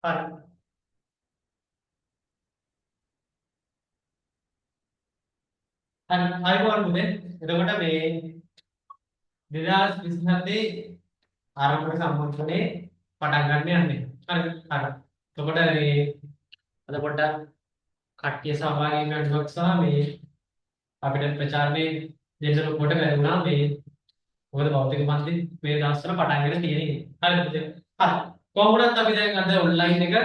හරි. හරි, ආයුබෝවන් පුතේ. එතකොට මේ 2027 ආරම්භක සම්මන්ත්‍රණේ පටන් ගන්න යන්නේ. හරිද? හරි. එතකොට මේ අද පොඩ්ඩක් කට්ටිය සහභාගී වෙන ටිකක් සහ මේ අපිට ප්‍රචාරණේ දෙන්න ලොකුවට බැරි වුණා මේ මොකද භෞතික පන්ති මේ දවස්වල පටන් ගෙන තියෙන හින්දා. හරිද පුතේ? හරි. කොහොම වුණත් අපි දැන් අද ඔන්ලයින් එක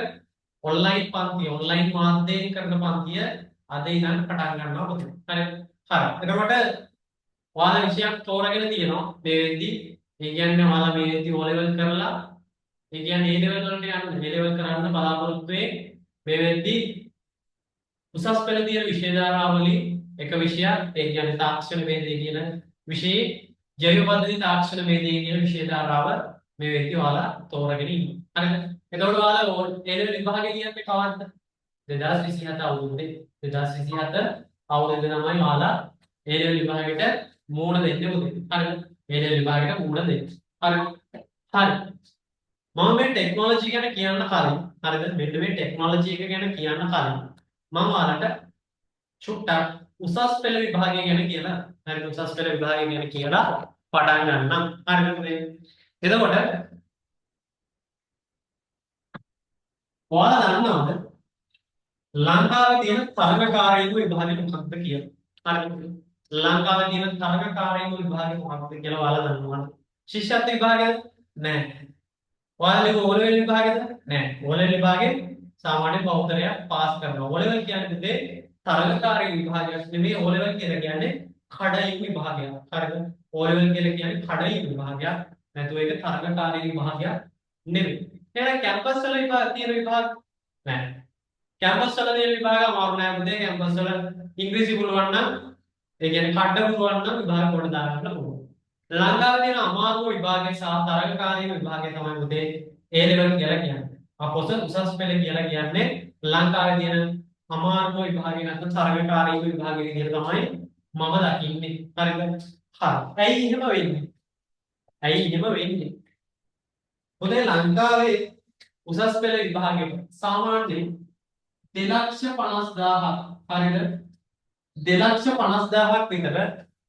ඔන්ලයින් පන්ති ඔන්ලයින් මාධ්‍යයෙන් කරන පන්තිය අද ඉඳන් පටන් ගන්නවා පුතේ. හරි. හරි. එතකොට ඔයාලා විෂයක් තෝරාගෙන තියෙනවා මේ වෙද්දි. ඒ කියන්නේ ඔයාලා මේ වෙද්දි O level කරලා ඒ කියන්නේ A level වලට යන්න A level කරන්න බලාපොරොත්තු මේ වෙද්දි උසස් පෙළ තියෙන විෂය ධාරාවලින් එක විෂයක් ඒ කියන්නේ තාක්ෂණ වේදය කියන විෂයේ ජෛව පද්ධති තාක්ෂණ වේදය කියන විෂය ධාරාව මේ වෙද්දි ඔයාලා තෝරාගෙන ඉන්නවා. හරිද? එතකොට ඔයාලා A level විභාගය ලියන්නේ කවද්ද? 2027 අවුරුද්දේ 2027 අවුරුද්දේ තමයි ඔයාලා A level විභාගයට මූණ දෙන්නේ පුතේ. හරිද? A level විභාගයට මූණ දෙන්නේ. හරි. හරි. මම මේ ටෙක්නොලොජි ගැන කියන්න කලින් හරිද? මෙන්න මේ ටෙක්නොලොජි එක ගැන කියන්න කලින් මම ඔයාලට චුට්ටක් උසස් පෙළ විභාගය ගැන කියලා හරිද? උසස් පෙළ විභාගය ගැන කියලා පටන් ගන්නම්. හරිද පුතේ? එතකොට ඔයාලා දන්නවද ලංකාවේ තියෙන තරඟකාරීම විභාගෙ මොකක්ද කියලා? හරිද? ලංකාවේ තියෙන තරඟකාරීම විභාගෙ මොකක්ද කියලා ඔයාලා දන්නවද? ශිෂ්‍යත්ව විභාගෙද? නෑ. ඔයාලා ලිව්ව O level විභාගෙද? නෑ. O level විභාගෙ සාමාන්‍ය බහුතරයක් පාස් කරනවා. O level කියන්නේ පුතේ තරඟකාරී විභාගයක් නෙමෙයි. O level කියලා කියන්නේ කඩයිම් විභාගයක්. හරිද? O level කියලා කියන්නේ කඩයිම් විභාගයක්. නැතුව ඒක තරඟකාරී විභාගයක් නෙමෙයි. එහෙනම් කැම්පස් වල විභාග තියෙන විභාග නෑ. කැම්පස් වල තියෙන විභාග අමාරු නෑ පුතේ. කැම්පස් වල ඉංග්‍රීසි පුළුවන් නම් ඒ කියන්නේ කඩ පුළුවන් නම් විභාග කොට දාගන්න පුළුවන්. ලංකාවේ තියෙන අමාරුම විභාගය සහ තරඟකාරීම විභාගය තමයි පුතේ A level කියලා කියන්නේ. අපොස උසස් පෙළ කියලා කියන්නේ ලංකාවේ තියෙන අමාරුම විභාගය නැත්නම් තරඟකාරීම විභාගය විදිහට තමයි මම දකින්නේ. හරිද? හරි. ඇයි එහෙම වෙන්නේ? ඇයි එහෙම වෙන්නේ? පුතේ ලංකාවේ උසස් පෙළ විභාගෙට සාමාන්‍යයෙන් 2,50,000ක් හරිද? 2,50,000ක් විතර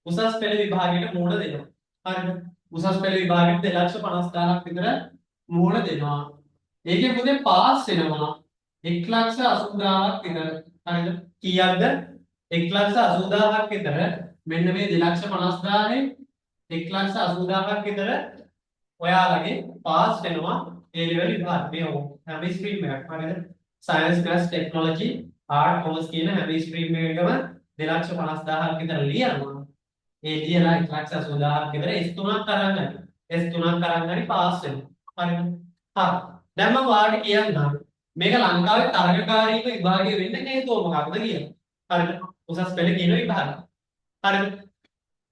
උසස් පෙළ විභාගයට මුහුණ දෙනවා. හරිද? උසස් පෙළ විභාගයට 2,50,000ක් විතර මුහුණ දෙනවා. ඒකේ පුතේ පාස් වෙනවා 1,80,000ක් විතර. හරිද? කීයක්ද? 1,80,000ක් විතර. මෙන්න මේ 2,50,000 1,80,000ක් විතර ඔයාලගේ පාස් වෙනවා A level විභාග. මේ හැම ස්ට්‍රීම් එකක්. හරිද? Science, maths, technology, art, commerce කියන හැම ස්ට්‍රීම් එකකම 2,50,000ක් විතර ලියනවා. ඒ ලියලා 1,80,000ක් විතර S3ක් අරන් හරි S3ක් අරන් හරි පාස් වෙනවා. හරිද? හරි. දැන් මම ඔයාලට කියන්නම් මේක ලංකාවේ තරඟකාරීම විභාගය වෙන්න හේතුව මොකක්ද කියලා. හරිද? උසස් පෙළ කියන විභාගය. හරිද?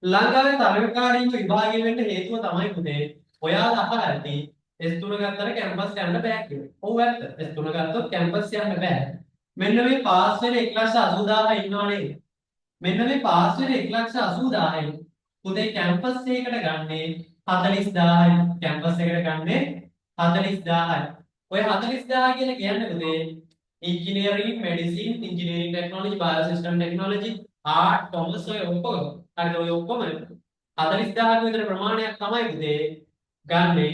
ලංකාවේ තරඟකාරීම විභාගය වෙන්න හේතුව තමයි පුතේ ඔයාලා අහලා ඇති S3 ගත්තට කැම්පස් යන්න බෑ කියලා. ඔව් ඇත්ත. S3 ගත්තොත් කැම්පස් යන්න බෑ. මෙන්න මේ පාස් වෙන 1,80,000 ඉන්නව නේද? මෙන්න මේ පාස් වෙන 1,80,000න් පුතේ කැම්පස් එකකට ගන්නේ 40,000යි. කැම්පස් එකට ගන්නේ 40,000යි. ඔය 40,000 කියලා කියන්නේ පුතේ engineering, medicine, engineering technology, biosystem technology, art, commerce ඔය ඔක්කොම. හරිද? ඔය ඔක්කොම 40,000ක විතර ප්‍රමාණයක් තමයි පුතේ ගන්නේ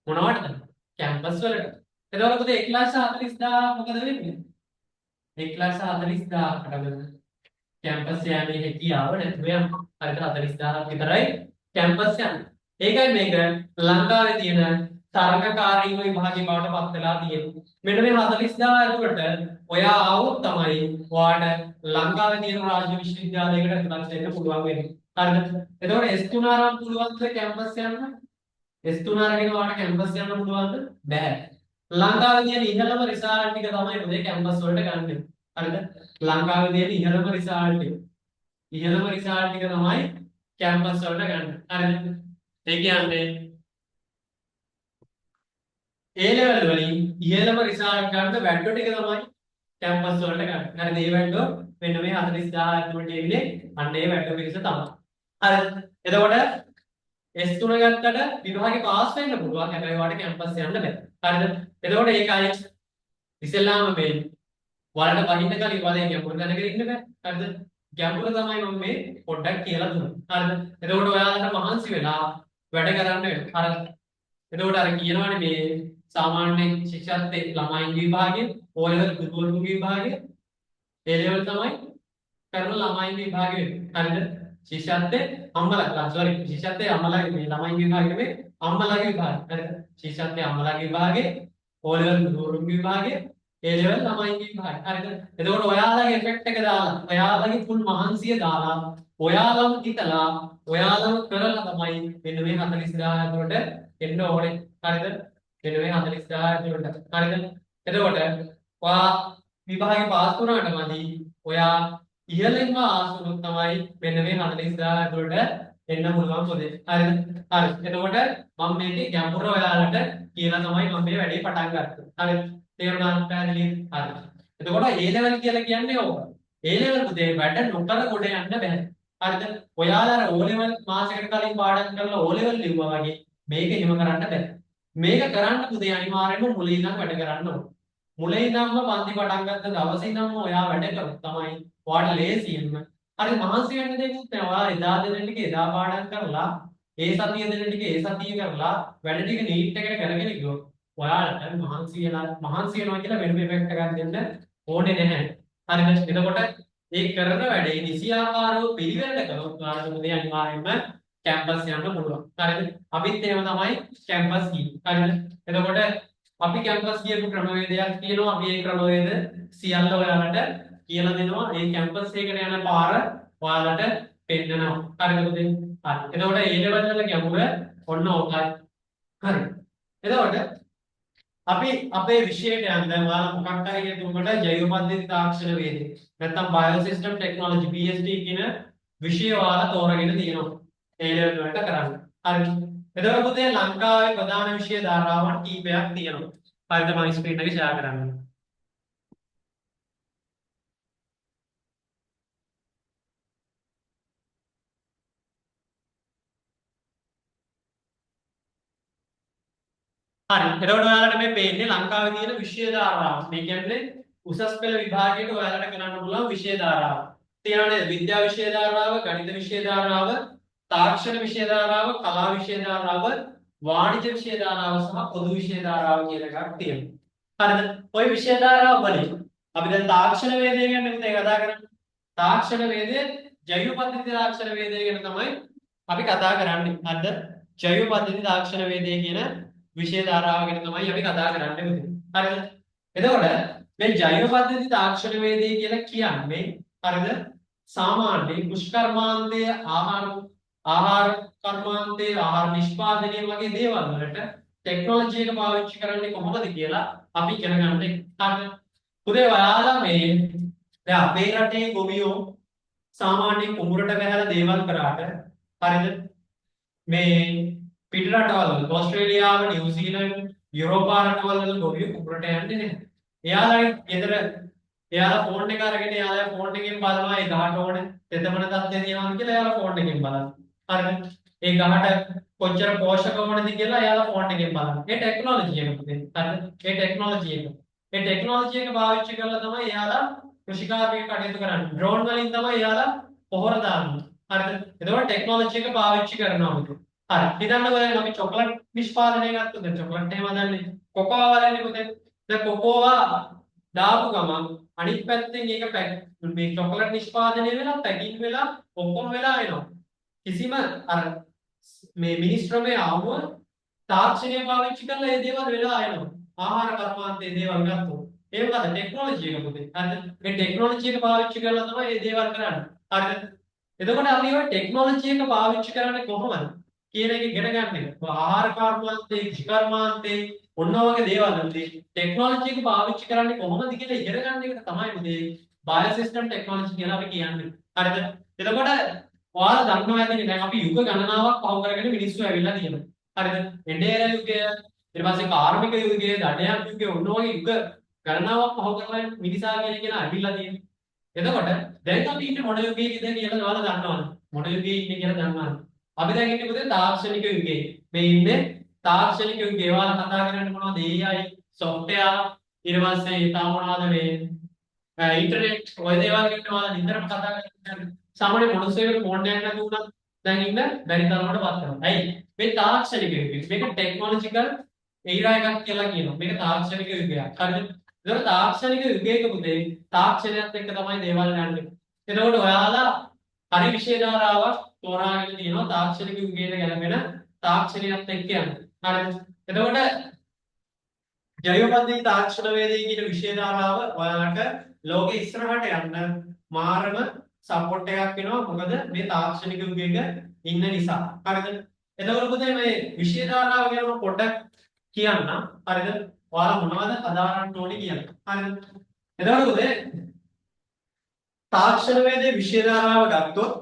මොනවටද? කැම්පස් වලට. එතකොට පුතේ 1,40,000 මොකද වෙන්නේ? 1,40,000කටම කැම්පස් යෑමේ හැකියාව නැතුව යනවා. හරිද? 40,000ක් විතරයි කැම්පස් යන්නේ. ඒකයි මේක ලංකාවේ තියෙන තරඟකාරීම විභාගය බවට පත් වෙලා තියෙන්නේ. මෙන්න මේ 40,000 ඇතුළට ඔයා ආවොත් තමයි ඔයාට ලංකාවේ තියෙන රාජ්‍ය විශ්වවිද්‍යාලයකට ඇතුළත් වෙන්න පුළුවන් වෙන්නේ. හරිද? එතකොට S3 අරන් පුළුවන්ද කැම්පස් යන්න? S3 අරගෙන ඔයාට කැම්පස් යන්න පුළුවන්ද? බෑ. ලංකාවේ තියෙන ඉහළම රිසල්ට් ටික තමයි පුතේ කැම්පස් වලට ගන්නෙ. හරිද? ලංකාවේ තියෙන ඉහළම රිසල්ට් ටික. ඉහළම රිසල්ට් ටික තමයි කැම්පස් වලට ගන්න. හරිද? ඒ කියන්නේ A level වලින් ඉහළම රිසල්ට් ගන්න වැඩ්ඩෝ ටික තමයි කැම්පස් වලට ගන්න. හරිද? ඒ වැඩ්ඩෝ මෙන්න මේ 40,000 ඇතුළට එන්නේ අන්න ඒ වැඩ්ඩෝ පිරිස තමයි. හරිද? එතකොට S3 ගත්තට විභාගේ පාස් වෙන්න පුළුවන්. හැබැයි ඔයාලට කැම්පස් යන්න බෑ. හරිද? එතකොට ඒකයි ඉස්සෙල්ලාම මේ වලට බහින්න කලින් වලේ ගැඹුර දැනගෙන ඉන්න බෑ. හරිද? ගැඹුර තමයි මම මේ පොඩ්ඩක් කියලා දුන්නේ. හරිද? එතකොට ඔයාලට මහන්සි වෙලා වැඩ කරන්න වෙනවා. හරිද? එතකොට අර කියනවනේ මේ සාමාන්‍ය ශිෂ්‍යත්වයේ ළමයින්ගේ විභාගයේ O level ගුරුවරුන්ගේ විභාගයේ A level තමයි කරන ළමයින්ගේ විභාගෙ වෙන්නේ. හරිද? ශිෂ්‍යත්වයේ අම්මලා සෝරි ශිෂ්‍යත්වයේ අම්මලාගේ මේ ළමයින්ගේ විභාගෙ නෙමෙයි අම්මලාගේ විභාගෙ. හරිද? ශිෂ්‍යත්වයේ අම්මලාගේ විභාගෙ O level ගුරුවරුන්ගේ විභාගෙ A level ළමයින්ගේ විභාගෙ. හරිද? එතකොට ඔයාලගේ එෆෙක්ට් එක දාලා ඔයාලගේ ෆුල් මහන්සිය දාලා ඔයාලම හිතලා ඔයාලම කරලා තමයි මෙන්න මේ 40000 ඇතුළට එන්න ඕනේ. හරිද? මෙන්න මේ 40000 ඇතුළට. හරිද? එතකොට ඔයා විභාගේ පාස් වුණාට මදි ඔයා ඉහළින්ම ආස් වුණොත් තමයි මෙන්න මේ 40000 ඇතුළට එන්න පුළුවන් පොතේ. හරිද? හරි. එතකොට මම මේකේ ගැඹුර ඔයාලට කියලා තමයි මම මේ වැඩේ පටන් ගත්තේ. හරිද? තේරුණාද පැහැදිලිද? හරි. එතකොට A level කියලා කියන්නේ ඕක. A level පුතේ වැඩ නොකර ගොඩ යන්න බැහැ. හරිද? ඔයාලා අර O level මාසයකට කලින් පාඩම් කරලා O level ලිව්වා වගේ මේක එහෙම කරන්න බැහැ. මේක කරන්න පුතේ අනිවාර්යයෙන්ම මුලින් ඉඳන් වැඩ කරන්න ඕන. මුලින් ඉඳන්ම පන්ති පටන් ගත්ත දවසේ ඉඳන්ම ඔයා වැඩ කරොත් තමයි ඔයාට ලේසියෙන්ම හරි මහන්සි වෙන්න දෙයක්වත් නෑ. ඔයා එදා දෙන ටික එදා පාඩම් කරලා ඒ සතිය දෙන ටික ඒ සතිය කරලා වැඩ ටික නීට් එකට කරගෙන ගියොත් ඔයාලට මහන්සි වෙනවා කියලා වෙනම ඉෆෙක්ට් එකක් දෙන්න ඕනේ නැහැ. හරිද? එතකොට ඒ කරන වැඩේ නිසියාකාරව පිළිවෙලට කළොත් ඔයාලට මොකද අනිවාර්යයෙන්ම කැම්පස් යන්න පුළුවන්. හරිද? අපිත් එහෙම තමයි කැම්පස් ගියේ. හරිද? එතකොට අපි කැම්පස් ගියපු ක්‍රමවේදයක් තියෙනවා. අපි ඒ ක්‍රමවේද සියල්ල ඔයාලට කියලා දෙනවා. ඒ කැම්පස් එකට යන පාර ඔයාලට පෙන්නනවා. හරිද පුතේ? හරි. එතකොට ඒ ලෙවල් වල ගැඹුර ඔන්න ඕකයි. හරි. එතකොට අපි අපේ විෂයට යන්න දැන් ඔයාලා මොකක් හරි කියනකොට ජෛව පද්ධති තාක්ෂණ වේදය නැත්නම් බයෝසිස්ටම් ටෙක්නොලොජි PhD කියන විෂය ඔයාලා තෝරගෙන තියෙනවා. ඒ ලෙවල් වලට කරන්න. හරි. එතකොට පුතේ ලංකාවේ ප්‍රධාන විෂය ධාරාවන් කීපයක් තියෙනවා. හරිද? මම ස්ක්‍රීන් එක ෂෙයා කරන්න. හරි. එතකොට ඔයාලට මේ පේන්නේ ලංකාවේ තියෙන විෂය ධාරාව. මේ කියන්නේ උසස් පෙළ විභාගයට ඔයාලට කරන්න පුළුවන් විෂය ධාරාව. තියෙනවා නේද? විද්‍යා විෂය ධාරාව, ගණිත විෂය ධාරාව, තාක්ෂණ විෂය ධාරාව, කලා විෂය ධාරාව, වාණිජ විෂය ධාරාව සහ පොදු විෂය ධාරාව කියලා එකක් තියෙනවා. හරිද? ඔය විෂය ධාරාව වලින් අපි දැන් තාක්ෂණ වේදය ගැන නෙමෙයි කතා කරන්නේ. තාක්ෂණ වේදය ජෛව පද්ධති තාක්ෂණ වේදය ගැන තමයි අපි කතා කරන්නේ. හරිද? ජෛව පද්ධති තාක්ෂණ වේදය කියන විෂය ධාරාව ගැන තමයි අපි කතා කරන්නේ පුතේ. හරිද? එතකොට මේ ජෛව පද්ධති තාක්ෂණ වේදය කියලා කියන්නේ හරිද? සාමාන්‍යයෙන් කෘෂිකර්මාන්තයේ ආහාර ආහාර කර්මාන්තයේ ආහාර නිෂ්පාදනය වගේ දේවල් වලට ටෙක්නොලොජි එක පාවිච්චි කරන්නේ කොහොමද කියලා අපි ඉගෙන ගන්න එක. හරිද? පුතේ ඔයාලා මේ දැන් අපේ රටේ ගොවියෝ සාමාන්‍යයෙන් කුඹුරට බහැලා දේවල් කරාට හරිද? මේ පිට රටවල් වල ඕස්ට්‍රේලියාව, නිව්සීලන්ත, යුරෝපා රටවල් වල ගොවියෝ කුඹුරට යන්නේ නැහැ. එයාලා ගෙදර එයාලා ෆෝන් එක අරගෙන එයාලා ෆෝන් එකෙන් බලනවා ඒ ගහට ඕන තෙතමන තත්ත්වය තියෙනවද කියලා එයාලා ෆෝන් එකෙන් බලනවා. හරිද? ඒ ගහට කොච්චර පෝෂක ඕනද කියලා එයාලා ෆෝන් එකෙන් බලනවා. ඒ ටෙක්නොලොජි එක පුතේ. හරිද? ඒ ටෙක්නොලොජි එක. ඒ ටෙක්නොලොජි එක පාවිච්චි කරලා තමයි එයාලා කෘෂිකාර්මික කටයුතු කරන්නේ. ඩ්‍රෝන් වලින් තමයි එයාලා පොහොර දාන්නේ. හරිද? එතකොට ටෙක්නොලොජි එක පාවිච්චි කරනවා පුතේ. හරි. හිතන්නකෝ දැන් අපි චොක්ලට් නිෂ්පාදනය ගත්තොත් දැන් චොක්ලට් එහෙම හදන්නේ කොකෝවා වලින් පුතේ. දැන් කොකෝවා දාපු ගමන් අනිත් පැත්තෙන් ඒක පැක් මේ චොක්ලට් නිෂ්පාදනය වෙලා පැකින් වෙලා ඔක්කොම වෙලා එනවා. කිසිම අර මේ මිනිස් ශ්‍රමයේ ආවම තාක්ෂණය පාවිච්චි කරලා ඒ දේවල් වෙලා එනවා. ආහාර කර්මාන්තයේ දේවල් ගත්තොත් ඒ මොකද ටෙක්නොලොජි එක පුතේ. හරිද? මේ ටෙක්නොලොජි එක පාවිච්චි කරලා තමයි මේ දේවල් කරන්නේ. හරිද? එතකොට අපි ඔය ටෙක්නොලොජි එක පාවිච්චි කරන්නේ කොහොමද කියන එක ඉගෙන ගන්න එක. ආහාර කර්මාන්තයේ, කෘෂි කර්මාන්තයේ ඔන්න ඔය වගේ දේවල් වලදී ටෙක්නොලොජි එක පාවිච්චි කරන්නේ කොහොමද කියලා ඉගෙන ගන්න එක තමයි පුතේ බයෝසිස්ටම් ටෙක්නොලොජි කියලා අපි කියන්නේ. හරිද? එතකොට ඔයාලා දන්නවා ඇතිනේ දැන් අපි යුග ගණනාවක් පහු කරගෙන මිනිස්සු ඇවිල්ලා තියෙනවා. හරිද? එඬේර යුගය, ඊට පස්සේ කාර්මික යුගය, දඩයන් යුගය ඔන්න ඔය යුග ගණනාවක් පහු කරලා මිනිසා කියන කෙනා ඇවිල්ලා තියෙනවා. එතකොට දැන් අපි ඉන්නේ මොන යුගයකද කියලා ඔයාලා දන්නවද? මොන යුගයේ ඉන්නේ කියලා දන්නවද? අපි දැන් ඉන්නේ පුතේ තාක්ෂණික යුගයේ. මේ ඉන්නේ තාක්ෂණික යුගයේ. ඔයාලා කතා කරන්නේ මොනවද? AI, software, ඊට පස්සේ තව මොනවද මේ ඉන්ටර්නෙට් ඔය දේවල් ගැන ඔයාලා නිතරම කතා කරන්නේ. සාමාන්‍ය මිනිස්සුන්ට ෆෝන් එකක් නැතුව වුණත් දැන් ඉන්න බැරි තරමට පත් වෙනවා. ඇයි? මේ තාක්ෂණික යුගය. මේක ටෙක්නොලොජිකල් ඒරා එකක් කියලා කියනවා. මේක තාක්ෂණික යුගයක්. හරිද? ඒතකොට තාක්ෂණික යුගයක පුතේ තාක්ෂණයත් එක්ක තමයි දේවල් යන්නේ. එතකොට ඔයාලා හරි විෂය ධාරාවක් තෝරාගෙන තියෙනවා තාක්ෂණික යුගයට ගැලපෙන තාක්ෂණයත් එක්ක යන්න. හරිද? එතකොට ජෛව පද්ධති තාක්ෂණ වේදය කියන විෂය ධාරාව ඔයාලට ලෝකෙ ඉස්සරහට යන්න මාරම සපෝට් එකක් වෙනවා. මොකද මේ තාක්ෂණික යුගයක ඉන්න නිසා. හරිද? එතකොට පුතේ මේ විෂය ධාරාව ගැන මම පොඩ්ඩක් කියන්නම්. හරිද? ඔයාලා මොනවද හදාරන්න ඕනේ කියලා. හරිද? එතකොට පුතේ තාක්ෂණ වේදයේ විෂය ධාරාව ගත්තොත්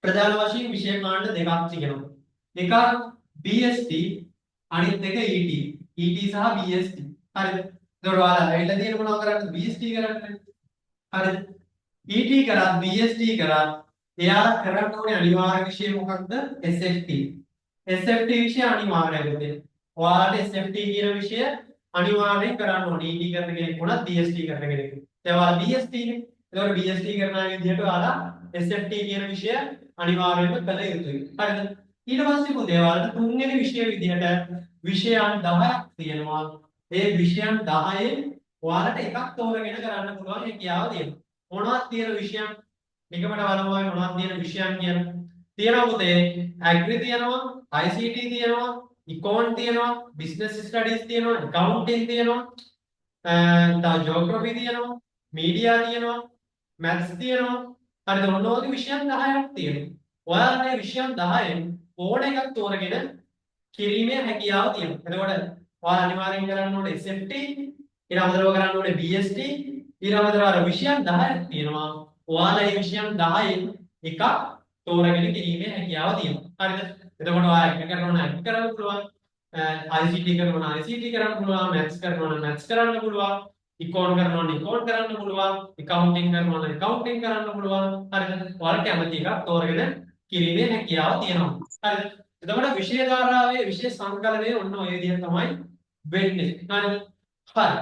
ප්‍රධාන වශයෙන් විෂය කාණ්ඩ දෙකක් තියෙනවා. එකක් BST, අනිත් එක ET. ET සහ BST. හරිද? එතකොට ඔයාලා ඇවිල්ලා තියෙන මොනව කරන්නද? BST කරන්නේ. හරිද? ET කරත් BST කරත් එයාලා කරන්න ඕනේ අනිවාර්ය විෂය මොකක්ද? SFT. SFT විෂය අනිවාර්යයි පුතේ. ඔයාලට SFT කියන විෂය අනිවාර්යෙන් කරන්න ඕනේ. ET කරන කෙනෙක් වුණත් BST කරන කෙනෙක්. දැන් ඔයාලා BST නේ. එතකොට BST කරන අය විදිහට ඔයාලා SFT කියන විෂය අනිවාර්යයෙන්ම කළ යුතුයි. හරිද? ඊට පස්සේ පුතේ ඔයාලට තුන්වෙනි විෂය විදිහට විෂයන් 10ක් තියෙනවා. ඒ විෂයන් 10න් ඔයාලට එකක් තෝරගෙන කරන්න පුළුවන් හැකියාව තියෙනවා. මොනවද තියෙන විෂයන්? නිකමට බලමු අපි මොනවද තියෙන විෂයන් කියලා. තියෙනවා පුතේ ඇග්‍රි තියෙනවා, ICT තියෙනවා, ඉකෝන් තියෙනවා, බිස්නස් ස්ටඩීස් තියෙනවා, ඇකවුන්ටින් තියෙනවා, තව ජියෝග්‍රැෆි තියෙනවා, මීඩියා තියෙනවා, මැත්ස් තියෙනවා. හරිද? ඔන්න ඔය වගේ විෂයන් 10ක් තියෙනවා. ඔයාලා මේ විෂයන් 10න් ඕන එකක් තෝරගෙන කිරීමේ හැකියාව තියෙනවා. එතකොට ඔයාලා අනිවාර්යෙන් කරන්න ඕනේ SFT, ඊට අමතරව කරන්න ඕනේ BST, ඊට අමතරව අර විෂයන් 10ක් තියෙනවා. ඔයාලා මේ විෂයන් 10න් එකක් තෝරගෙන කිරීමේ හැකියාව තියෙනවා. හරිද? එතකොට ඔයාලා එක කරනවා නම් එක කරන්න පුළුවන්. ICT කරනවා නම් ICT කරන්න පුළුවන්, මැත්ස් කරනවා නම් මැත්ස් කරන්න පුළුවන්, ඉකෝන් කරනවා නම් ඉකෝන් කරන්න පුළුවන්, ඇකවුන්ටින් කරනවා නම් ඇකවුන්ටින් කරන්න පුළුවන්. හරිද? ඔයාලා කැමති එකක් තෝරගෙන කිරීමේ හැකියාව තියෙනවා. හරිද? එතකොට විෂය ධාරාවේ විෂය සංකලනය ඔන්න ඔය විදිහට තමයි වෙන්නේ. හරිද? හරි.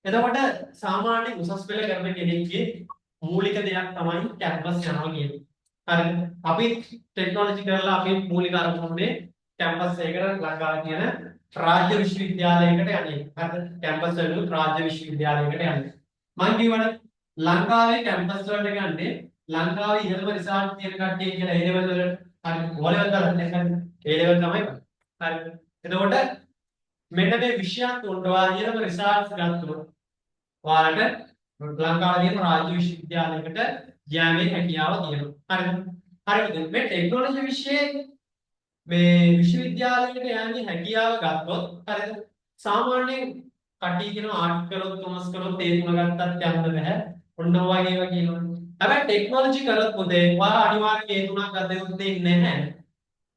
එතකොට සාමාන්‍ය උසස් පෙළ කරන කෙනෙක්ගේ මූලික දෙයක් තමයි කැම්පස් යනවා කියන්නේ. හරිද? අපි ටෙක්නොලොජි කරලා අපි මූලික අරමුණේ කැම්පස් එකකට ලංකාවේ තියෙන රාජ්‍ය විශ්වවිද්‍යාලයකට යන්නේ. හරිද? කැම්පස් වලට රාජ්‍ය විශ්වවිද්‍යාලයකට යන්නේ. මං කියවනේ ලංකාවේ කැම්පස් වලට ගන්නේ ලංකාවේ ඉහළම රිසල්ට් තියෙන කට්ටිය කියලා ඒ ලෙවල් වලට. හරි. ඕ ලෙවල් කරන්නේ නැහැ. ඒ ලෙවල් තමයි. හරි. එතකොට මෙන්න මේ විෂයන් තුනට ඔයා ඉහළම රිසල්ට්ස් ගත්තොත් ඔයාලට ලංකාවේ තියෙන රාජ්‍ය විශ්වවිද්‍යාලයකට යෑමේ හැකියාව තියෙනවා. හරිද? හරිද? මේ ටෙක්නොලොජි විෂයේ මේ විශ්වවිද්‍යාලයකට යෑමේ හැකියාව ගත්තොත්, හරිද? සාමාන්‍යයෙන් කට්ටිය කියනවා ආර්ට් කරොත් කොමර්ස් කරොත් ඒ තුන ගත්තත් යන්න බෑ. ඔන්න ඔය වගේ ඒවා කියනවා. හැබැයි ටෙක්නොලොජි කරොත් පොතේ ඔයා අනිවාර්යෙන් ඒ තුනක් ගත යුතු දෙන්නේ නැහැ.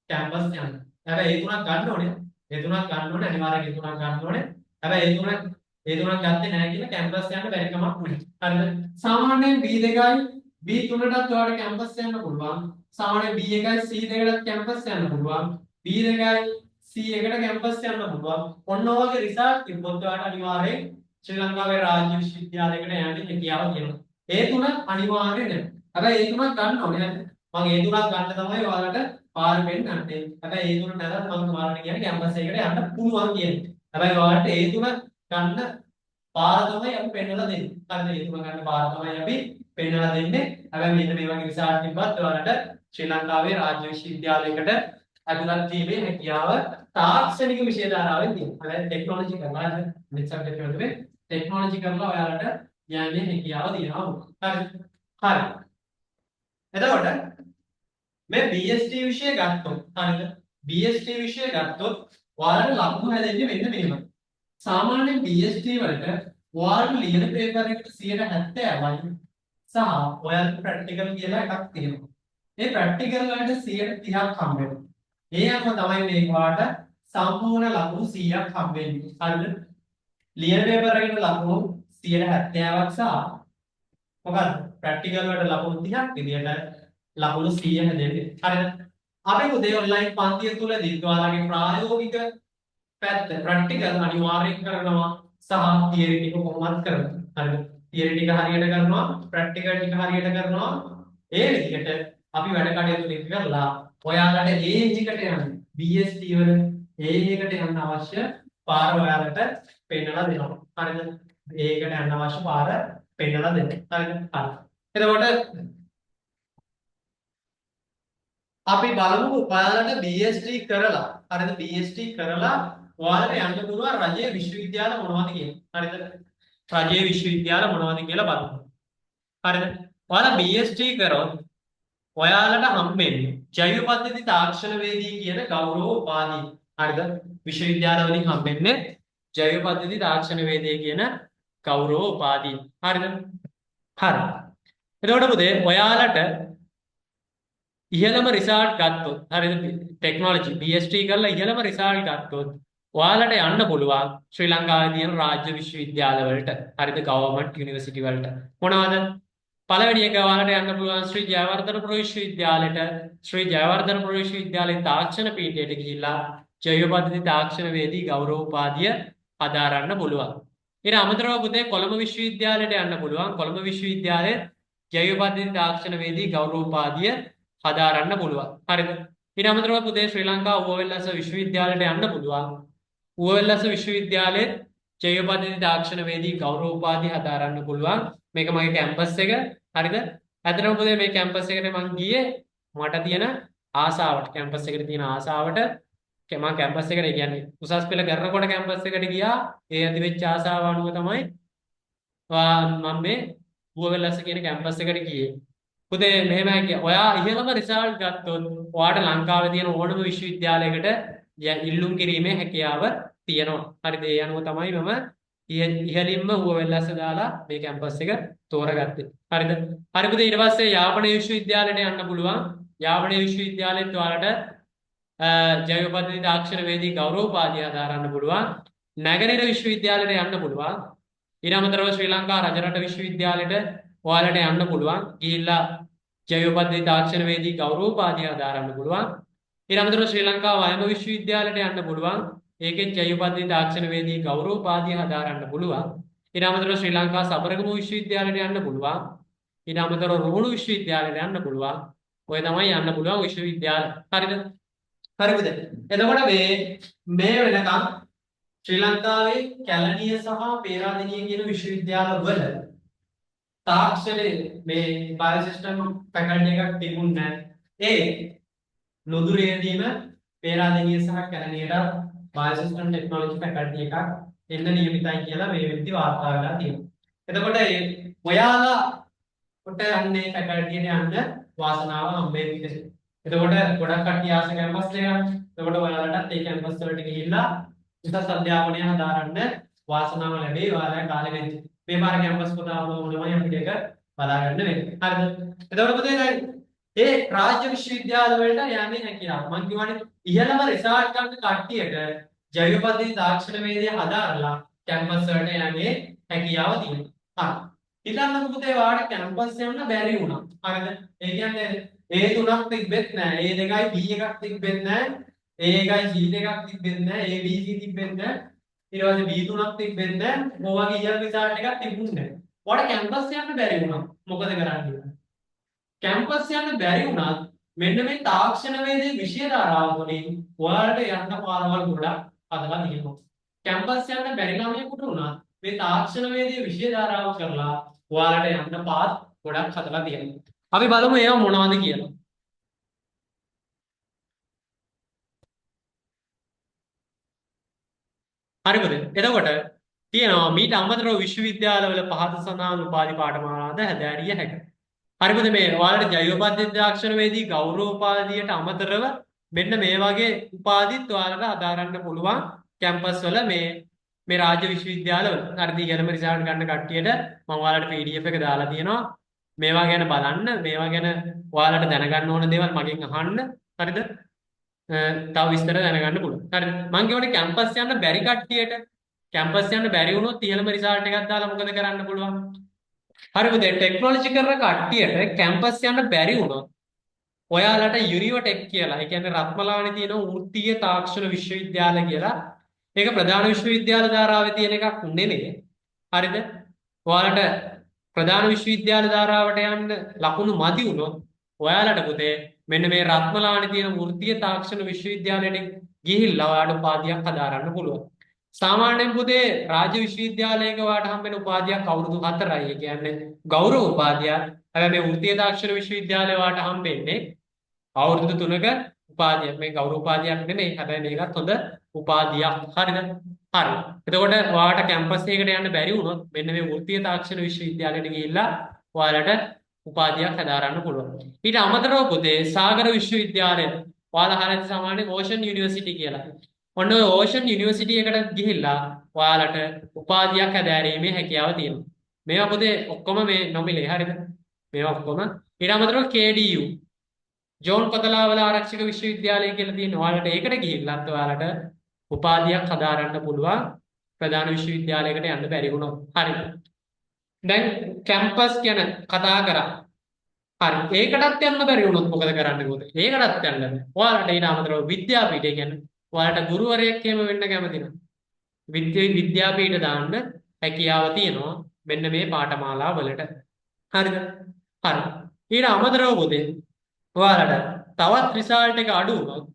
කැම්පස් යන්න. හැබැයි ඒ තුනක් ගන්න ඕනේ. ඒ තුනක් ගන්න ඕනේ, අනිවාර්යෙන් ඒ තුනක් ගන්න ඕනේ. හැබැයි ඒ තුනක් ගත්තේ නැහැ කියලා කැම්පස් යන්න බැරි කමක් නෑ. හරිද? සාමාන්‍යයෙන් B2යි B3ටත් ඔයාලට කැම්පස් යන්න පුළුවන්. සාමාන්‍යයෙන් B1යි C2කටත් කැම්පස් යන්න පුළුවන්. B2යි C1කට කැම්පස් යන්න පුළුවන්. ඔන්න ඔය වගේ රිසල්ට් තිබ්බොත් ඔයාලට අනිවාර්යෙන් ශ්‍රී ලංකාවේ රාජ්‍ය විශ්වවිද්‍යාලයකට යන්න හැකියාව තියෙනවා. ඒ තුන අනිවාර්ය නෑ. හැබැයි ඒ තුනක් ගන්න ඕනේ. මම ඒ තුනක් ගන්න තමයි ඔයාලට පාර පෙන්නන්නේ. හැබැයි ඒ තුන නැතත් මම ඔයාලට කියන්නේ කැම්පස් එකකට යන්න පුළුවන් කියන්නේ. හැබැයි ඔයාලට ඒ තුන ගන්න පාර තමයි අපි පෙන්නලා දෙන්නේ. හරිද? ඒ තුන ගන්න පාර තමයි අපි පෙන්නලා දෙන්නේ. හැබැයි මෙන්න මේ වගේ රිසල්ට් තිබ්බත් ඔයාලට ශ්‍රී ලංකාවේ රාජ්‍ය විශ්වවිද්‍යාලයකට ඇතුළත් වීමේ හැකියාව තාක්ෂණික විෂය ධාරාවෙන් තියෙනවා. හැබැයි ටෙක්නොලොජි කරලා, හරිද? අනිත් සබ්ජෙක්ට් වල නෙමෙයි, ටෙක්නොලොජි කරලා ඔයාලට යන්නේ හැකියාව තියෙනවා. හරි. හරි. එතකොට මේ BST විෂය ගත්තොත්, හරිද? BST විෂය ගත්තොත් ඔයාලට ලකුණු හැදෙන්නේ මෙන්න මෙහෙමයි. සාමාන්‍යයෙන් BST වලට ඔයාලට ලියන පේපර් එකට 70යි සහ ඔයාලට ප්‍රැක්ටිකල් කියලා එකක් තියෙනවා. මේ ප්‍රැක්ටිකල් වලට 30ක් හම්බ වෙනවා. ඒ අනුව තමයි මේක ඔයාලට සම්පූර්ණ ලකුණු 100ක් හම්බ වෙන්නේ. හරිද? ලියන පේපර් එකට ලකුණු 70ක් සහ මොකද්ද? ප්‍රැක්ටිකල් වලට ලකුණු 30ක් විදියට ලකුණු 100 හැදෙන්නේ. හරිද? අපි උදේ ඔන්ලයින් පන්තිය තුලදී ඔයාලගේ ප්‍රායෝගික පැත්ත ප්‍රැක්ටිකල් අනිවාර්යෙන් කරනවා. සහ තියරි ටික කොහොමත් කරනවා. හරිද? තියරි ටික හරියට කරනවා, ප්‍රැක්ටිකල් ටික හරියට කරනවා. ඒ විදිහට අපි වැඩ කටයුතු ටික කරලා ඔයාලට ඒ එකට යන්න BST වල ඒ එකට යන්න අවශ්‍ය පාර ඔයාලට පෙන්නලා දෙනවා. හරිද? ඒ එකට යන්න අවශ්‍ය පාර පෙන්නලා දෙනවා. හරිද? හරි. එතකොට අපි බලමු ඔයාලට BST කරලා, හරිද? BST කරලා ඔයාලට යන්න පුළුවන් රජයේ විශ්වවිද්‍යාල මොනවද කියලා. හරිද? රජයේ විශ්වවිද්‍යාල මොනවද කියලා බලමු. හරිද? ඔයාලා BST කරොත් ඔයාලට හම්බෙන්නේ ජෛව පද්ධති තාක්ෂණවේදී කියන ගෞරව උපාධිය. හරිද? විශ්වවිද්‍යාල වලින් හම්බෙන්නේ ජෛව පද්ධති තාක්ෂණවේදී කියන ගෞරව උපාධිය. හරිද? හරි. එතකොට පුතේ ඔයාලට ඉහළම රිසල්ට් ගත්තොත්, හරිද? ටෙක්නොලොජි BST කරලා ඉහළම රිසල්ට් ගත්තොත් ඔයාලට යන්න පුළුවන් ශ්‍රී ලංකාවේ තියෙන රාජ්‍ය විශ්වවිද්‍යාල වලට. හරිද? ගවර්න්මන්ට් යුනිවර්සිටි වලට. මොනවද? පළවෙනි එක ඔයාලට යන්න පුළුවන් ශ්‍රී ජයවර්ධනපුර විශ්වවිද්‍යාලයට. ශ්‍රී ජයවර්ධනපුර විශ්වවිද්‍යාලයේ තාක්ෂණ පීඨයට ගිහිල්ලා ජෛව පද්ධති තාක්ෂණවේදී ගෞරව උපාධිය හදාරන්න පුළුවන්. ඊට අමතරව පුතේ කොළඹ විශ්වවිද්‍යාලයට යන්න පුළුවන්. කොළඹ විශ්වවිද්‍යාලයේ ජෛව පද්ධති තාක්ෂණවේදී ගෞරව උපාධිය හදාරන්න පුළුවන්. හරිද? ඊට අමතරව පුතේ ශ්‍රී ලංකා ඌවවෙල්ලස්ස විශ්වවිද්‍යාලයට යන්න පුළුවන්. ඌවවෙල්ලස්ස විශ්වවිද්‍යාලයේ ජෛව පද්ධති තාක්ෂණවේදී ගෞරව උපාධිය හදාරන්න පුළුවන්. මේක මගේ කැම්පස් එක. හරිද? ඇත්තටම පුතේ මේ කැම්පස් එකට මං ගියේ මට තියෙන ආසාවට, කැම්පස් එකට තියෙන ආසාවට. මං කැම්පස් එකට, ඒ කියන්නේ උසස් පෙළ කරනකොට කැම්පස් එකට ගියා. ඒ ඇති වෙච්ච ආසාව අනුව තමයි මම මේ ඌවවෙල්ලස්ස කියන කැම්පස් එකට ගියේ. පුතේ මෙහෙමයි කිය. ඔයා ඉහළම රිසල්ට් ගත්තොත් ඔයාට ලංකාවේ තියෙන ඕනම විශ්වවිද්‍යාලයකට ඉල්ලුම් කිරීමේ හැකියාව තියෙනවා. හරිද? ඒ අනුව තමයි මම ඉහළින්ම ඌවවෙල්ලස්ස දාලා මේ කැම්පස් එක තෝරගත්තේ. හරිද? හරි පුතේ ඊට පස්සේ යාපනයේ විශ්වවිද්‍යාලයට යන්න පුළුවන්. යාපනයේ විශ්වවිද්‍යාලෙත් ඔයාලට ජෛව පද්ධති තාක්ෂණවේදී ගෞරව උපාධිය හදාරන්න පුළුවන්. නැගෙනහිර විශ්වවිද්‍යාලයට යන්න පුළුවන්. ඊට අමතරව ශ්‍රී ලංකා රජරට විශ්වවිද්‍යාලයට ඔයාලට යන්න පුළුවන්. ගිහිල්ලා ජෛව පද්ධති තාක්ෂණවේදී ගෞරව උපාධිය හදාරන්න පුළුවන්. ඊට අමතරව ශ්‍රී ලංකා වයඹ විශ්වවිද්‍යාලයට යන්න පුළුවන්. ඒකෙත් ජෛව පද්ධති තාක්ෂණවේදී ගෞරව උපාධිය හදාරන්න පුළුවන්. ඊට අමතරව ශ්‍රී ලංකා සබරගමු විශ්වවිද්‍යාලයට යන්න පුළුවන්. ඊට අමතරව රුහුණු විශ්වවිද්‍යාලයට යන්න පුළුවන්. ඔය තමයි යන්න පුළුවන් විශ්වවිද්‍යාල. හරිද? හරිද? එතකොට මේ වෙනකම් ශ්‍රී ලංකාවේ කැලණිය සහ පේරාදෙණිය කියන විශ්වවිද්‍යාලවල තාක්ෂණයේ මේ බයෝසිස්ටම් ෆැකල්ටි එකක් තිබුණ නැහැ. ඒ නොදුරේදීම පේරාදෙණිය සහ කැලණියට බයෝසිස්ටම් ටෙක්නොලොජි ෆැකල්ටි එකක් එන්න නියමිතයි කියලා මේ වෙද්දි වාර්තා වෙලා තියෙනවා. එතකොට ඒ ඔයාලා කොට යන්නේ ෆැකල්ටියට යන්න වාසනාව හම්බෙන්නේ. එතකොට ගොඩක් කට්ටිය ආස කැම්පස් එකක්. එතකොට ඔයාලටත් ඒ කැම්පස් වලට ගිහිල්ලා උසස් අධ්‍යාපනය හදාරන්න වාසනාව ලැබෙයි ඔයාලා කාලෙ වෙද්දි. මේ පාර කැම්පස් පොතාවම ඕනමයි අපිට ඒක බලා ගන්න වෙන්නේ. හරිද? එතකොට පුතේ දැන් ඒ රාජ්‍ය විශ්වවිද්‍යාල වලට යන්නේ හැකියාව. මං කියවනේ ඉහළම රිසර්ච් ගන්න කට්ටියට ජෛව පද්ධති තාක්ෂණවේදය හදාරලා කැම්පස් වලට යන්නේ හැකියාව තියෙනවා. හරි. හිතන්නකෝ පුතේ ඔයාලට කැම්පස් යන්න බැරි වුණා. හරිද? ඒ කියන්නේ ඒ තුනක් තිබ්බෙත් නෑ. ඒ දෙකයි B එකක් තිබ්බෙත් නෑ. A එකයි C දෙකක් තිබ්බෙත් නෑ. A B C තිබ්බෙත් නෑ. ඊට පස්සේ B තුනක් තිබ්බෙත් නෑ. ඔය වගේ ඉහළ රිසල්ට් එකක් තිබුණේ නෑ. ඔයාලට කැම්පස් යන්න බැරි වුණා. මොකද කරන්නේ? කැම්පස් යන්න බැරි වුණත් මෙන්න මේ තාක්ෂණවේදී විෂය ධාරාව වලින් ඔයාලට යන්න පාරවල් ගොඩක් හදලා තියෙනවා. කැම්පස් යන්න බැරි ළමයෙකුට වුණත් මේ තාක්ෂණවේදී විෂය ධාරාව කරලා ඔයාලට යන්න පාත් ගොඩක් හදලා තියෙනවා. අපි බලමු ඒවා මොනවද කියලා. හරිද? එතකොට තියෙනවා මීට අමතරව විශ්වවිද්‍යාලවල පහත සඳහන් උපාධි පාඨමාලාද හැදෑරිය හැක. හරිද? මේ ඔයාලට ජෛව පද්ධති තාක්ෂණවේදී ගෞරව උපාධියට අමතරව මෙන්න මේ වගේ උපාධිත් ඔයාලට හදාරන්න පුළුවන් කැම්පස් වල මේ මේ රාජ්‍ය විශ්වවිද්‍යාලවල. හරිද? ඉගෙනම රිසල්ට් ගන්න කට්ටියට මම ඔයාලට PDF එක දාලා තියෙනවා. මේවා ගැන බලන්න, මේවා ගැන ඔයාලට දැනගන්න ඕන දේවල් මගෙන් අහන්න. හරිද? තව විස්තර දැනගන්න පුළුවන්. හරිද? මං කියවනේ කැම්පස් යන්න බැරි කට්ටියට කැම්පස් යන්න බැරි වුණොත් ඉහළම රිසල්ට් එකක් දාලා මොකද කරන්න පුළුවන්? හරි පුතේ ටෙක්නොලොජි කරන කට්ටියට කැම්පස් යන්න බැරි වුණොත් ඔයාලට යුනිවර්ටෙක් කියලා, ඒ කියන්නේ රත්මලානේ තියෙන වෘත්තීය තාක්ෂණ විශ්වවිද්‍යාල කියලා, ඒක ප්‍රධාන විශ්වවිද්‍යාල ධාරාවේ තියෙන එකක් නෙමෙයි. හරිද? ඔයාලට ප්‍රධාන විශ්වවිද්‍යාල ධාරාවට යන්න ලකුණු මදි වුණොත් ඔයාලට පුතේ මෙන්න මේ රත්මලානේ තියෙන වෘත්තීය තාක්ෂණ විශ්වවිද්‍යාලයට ගිහිල්ලා ඔයාලට උපාධියක් හදාරන්න පුළුවන්. සාමාන්‍යයෙන් පුතේ රාජ්‍ය විශ්වවිද්‍යාලයක ඔයාලට හම්බෙන උපාධියක් අවුරුදු 4යි. ඒ කියන්නේ ගෞරව උපාධියක්. හැබැයි මේ වෘත්තීය තාක්ෂණ විශ්වවිද්‍යාලය ඔයාලට හම්බෙන්නේ අවුරුදු 3ක උපාධියක්. මේ ගෞරව උපාධියක් නෙමෙයි. හැබැයි මේකත් හොඳ උපාධියක්. හරිද? හරි. එතකොට ඔයාලට කැම්පස් එකකට යන්න බැරි වුණොත් මෙන්න මේ වෘත්තීය තාක්ෂණ විශ්වවිද්‍යාලයට ගිහිල්ලා ඔයාලට උපාධියක් හදාරන්න පුළුවන්. ඊට අමතරව පුතේ සාගර විශ්වවිද්‍යාලය ඔයාලා අහලා ඇති සාමාන්‍යයෙන් ඕෂන් යුනිවර්සිටි කියලා. ඔන්න ඔය ඕෂන් යුනිවර්සිටි එකට ගිහිල්ලා ඔයාලට උපාධියක් හැදෑරීමේ හැකියාව තියෙනවා. මේවා පොතේ ඔක්කොම මේ නොමිලේ හරිද? මේවා ඔක්කොම ඊට අමතරව KDU John Kotelawala ආරක්ෂක විශ්වවිද්‍යාලය කියලා තියෙන ඔයාලට ඒකට ගිහිල්ලත් ඔයාලට උපාධියක් හදාරන්න පුළුවන් ප්‍රධාන විශ්වවිද්‍යාලයකට යන්න බැරි වුණොත්. හරි. දැන් කැම්පස් ගැන කතා කරා. හරි. ඒකටත් යන්න බැරි වුණොත් මොකද කරන්නේ පොතේ? ඒකටත් යන්න බැහැ. ඔයාලට ඊට අමතරව විද්‍යාපීඨය කියන්නේ ඔයාලට ගුරුවරයෙක් එහෙම වෙන්න කැමති නම් විද්‍යාපීඨ දාන්න හැකියාව තියෙනවා මෙන්න මේ පාඨමාලා වලට. හරිද? හරි. ඊට අමතරව පොතේ ඔයාලට තවත් රිසල්ට් එක අඩු වුණොත්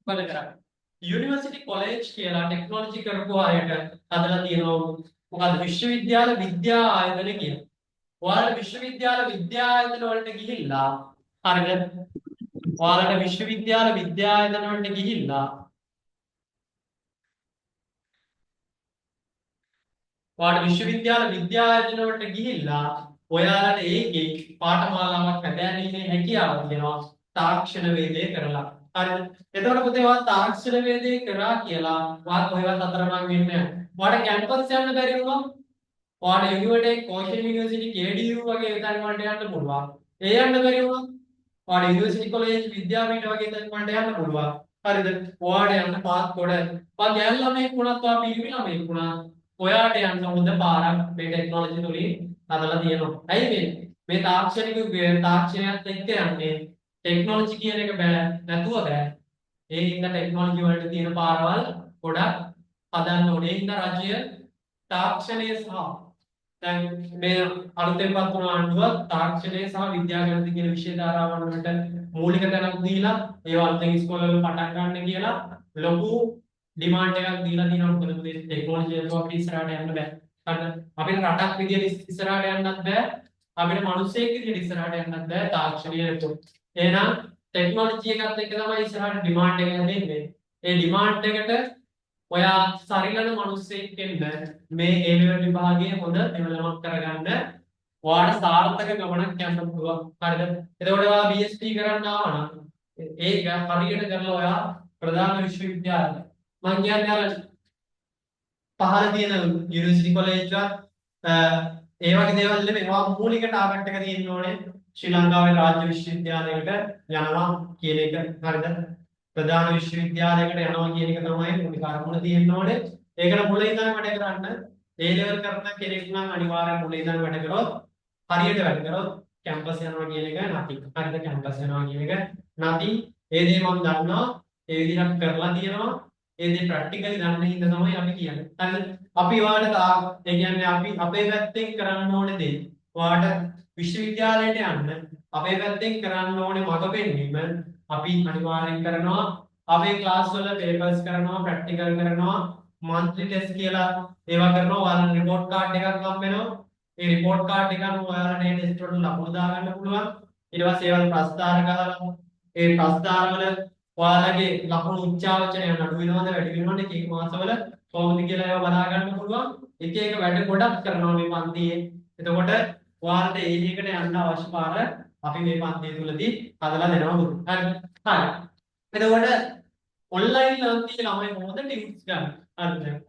මොකද කරන්නේ? යුනිවර්සිටි කොලෙජ් කියලා ටෙක්නොලොජි කරපු අයට හදලා තියෙනවා මොකද්ද විශ්වවිද්‍යාල විද්‍යා ආයතන කියලා. ඔයාලට විශ්වවිද්‍යාල විද්‍යා ආයතන වලට ගිහිල්ලා හරිද? ඔයාලට විශ්වවිද්‍යාල විද්‍යා ආයතන වලට ගිහිල්ලා ඔයාලට විශ්වවිද්‍යාල විද්‍යා ආයතන වලට ගිහිල්ලා ඔයාලට ඒකේ පාඨමාලාවක් හැදෑරීමේ හැකියාව තියෙනවා තාක්ෂණ වේදේ කරලා. හරිද? එතකොට පුතේ ඔයා තාක්ෂණ වේදේ කරා කියලා ඔයා කොහෙවත් අතරමං වෙන්නේ නැහැ. ඔයාට කැම්පස් යන්න බැරි වුණොත් ඔයාට යුනිවර්සිටි, කෝෂන් යුනිවර්සිටි, KDU වගේ තැන් වලට යන්න පුළුවන්. ඒ යන්න බැරි වුණොත් ඔයාට යුනිවර්සිටි කොලෙජ්, විද්‍යාපීඨ වගේ තැන් වලට යන්න පුළුවන්. හරිද? ඔයාට යන්න පාත් ගොඩ. ඔයා ගෑනු ළමයෙක් වුණත් ඔයා පිරිමි ළමයෙක් වුණත් ඔයාට යන්න හොඳ පාරක් මේ ටෙක්නොලොජි තුලින් හදලා තියෙනවා. ඇයි මේ? මේ තාක්ෂණික යුගය තාක්ෂණයත් එක්ක යන්නේ ටෙක්නොලොජි කියන එක බෑ නැතුව බෑ. ඒ හින්දා ටෙක්නොලොජි වලට තියෙන පාරවල් ගොඩක් හදන්න ඕනේ. ඒ හින්දා රජය තාක්ෂණය සහ දැන් මේ අලුතෙන් පත් වුණ ආණ්ඩුව තාක්ෂණය සහ විද්‍යා ගණිත කියන විෂය ධාරාවන් වලට මූලික තැනක් දීලා ඒවා අලුතෙන් ඉස්කෝලවල පටන් ගන්න කියලා ලොකු ඩිමාන්ඩ් එකක් දීලා තියෙනවා. මොකද මේ ටෙක්නොලොජි එක අපිට ඉස්සරහට යන්න බෑ. හරිද? අපිට රටක් විදියට ඉස්සරහට යන්නත් බෑ. අපිට මිනිස්සෙක් විදියට ඉස්සරහට යන්නත් බෑ තාක්ෂණය නැතුව. එහෙනම් ටෙක්නොලොජි එකත් එක්ක තමයි ඉස්සරහට ඩිමාන්ඩ් එක හැදෙන්නේ. ඒ ඩිමාන්ඩ් එකට ඔයා සරිලන මිනිස්සෙක් වෙන්න මේ ඒ ලෙවල් විභාගයේ හොඳ දෙවලමක් කරගන්න ඔයාට සාර්ථක ගමනක් යන්න පුළුවන්. හරිද? එතකොට ඔයා BSc කරන්න ආවා නම් ඒක හරියට කරලා ඔයා ප්‍රධාන විශ්වවිද්‍යාලය මං කියන්නේ අර පහළ තියෙන යුනිවර්සිටි කොලෙජ් එකත් ඒ වගේ දේවල් නෙමෙයි. ඔයා මූලික ටාගට් එක තියෙන්න ඕනේ ශ්‍රී ලංකාවේ රාජ්‍ය විශ්වවිද්‍යාලයකට යනවා කියන එක. හරිද? ප්‍රධාන විශ්වවිද්‍යාලයකට යනවා කියන එක තමයි මූලික අරමුණ තියෙන්න ඕනේ. ඒකට මුල ඉඳන් වැඩ කරන්න. ඒ ලෙවල් කරන කෙනෙක් නම් අනිවාර්යෙන් මුල ඉඳන් වැඩ කරොත් හරියට වැඩ කරොත් කැම්පස් යනවා කියන එක නැති. හරිද? කැම්පස් යනවා කියන එක නැති. ඒ දේ මම දන්නවා. ඒ විදිහට කරලා තියෙනවා. ඒ දේ ප්‍රැක්ටිකලි දන්න හින්දා තමයි අපි කියන්නේ. හරිද? අපි ඔයාලට ඒ කියන්නේ අපි අපේ පැත්තෙන් කරන්න ඕනේ දේ. ඔයාලට විශ්වවිද්‍යාලයට යන්න අපේ පැත්තෙන් කරන්න ඕනේ මඟ පෙන්වීම අපි අනිවාර්යෙන් කරනවා. අපේ ක්ලාස් වල පේපර්ස් කරනවා, ප්‍රැක්ටිකල් කරනවා, මන්ත්ලි ටෙස්ට් කියලා ඒවා කරනවා. ඔයාලට රිපෝට් කාඩ් එකක් හම්බ වෙනවා. ඒ රිපෝට් කාඩ් එක අනුව ඔයාලට ඒ ටෙස්ට් වලට ලකුණු දාගන්න පුළුවන්. ඊට පස්සේ ඒවල ප්‍රස්තාර ගහලා ඒ ප්‍රස්තාර වල ඔයාලගේ ලකුණු උච්චාවචනයන් අඩු වෙනවද වැඩි වෙනවද එක එක මාසවල කොහොමද කියලා ඒවා බලා ගන්න පුළුවන්. එක එක වැඩ ගොඩක් කරනවා මේ පන්තියේ. එතකොට ඔයාලට ඒ එකට යන්න අවශ්‍ය පාර අපි මේ පන්තිය තුලදී හදලා දෙනවා පුතේ. හරි. හරි. එතකොට ඔන්ලයින් පන්තියේ ළමයි කොහොමද ටියුට්ස් ගන්න? හරිද?